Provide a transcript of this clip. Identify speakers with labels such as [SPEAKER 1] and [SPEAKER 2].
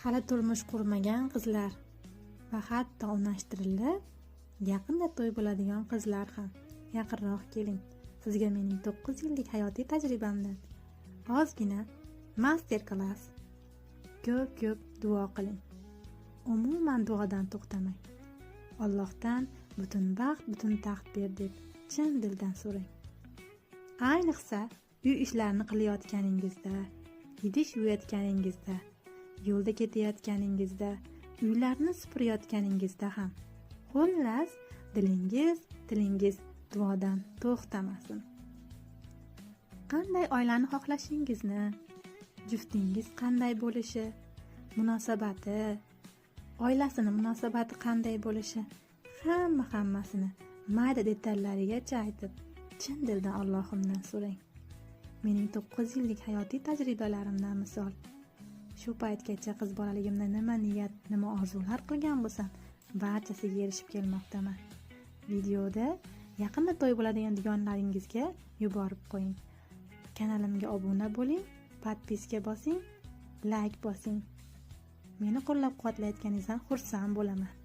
[SPEAKER 1] Hali turmush qurmagan qizlar va hatto unashtirilib, yaqinda to'y bo'ladigan qizlar ham yaqinroq keling. Sizga mening 9 yillik hayotiy tajribamdan ozgina master klass. Ko'p-ko'p duo qiling. Umuman duodan to'xtamang. Allohdan butun baxt, butun taxt ber deb chin dildan so'rang. Ayniqsa, uy ishlarini qilayotganingizda, idish yuvayotganingizda, yo'lda ketayotganingizda, uylarni supurayotganingizda ham. Xullas, dilingiz, tilingiz duodan to'xtamasin. Qanday oilani xohlashingizni, juftingiz qanday bo'lishi, munosabati, oilasini munosabati qanday bo'lishi, hamma-hammasini mayda detallarigacha aytib, chin dildan Allohimdan so'rang. Mening 9 yillik hayotiy tajribalarimdan misol. Shu paytgacha qiz bolaligimda nima niyat, nima orzular qilgan bo'lsam, barchasiga erishib kelmoqdaman. Videoda yaqinda to'y bo'ladigan dugonlaringizga yuborib qo'ying. Kanalimga obuna bo'ling, podpiska bosing, like bosing. Meni qo'llab-quvvatlayotganingizdan xursand bo'laman.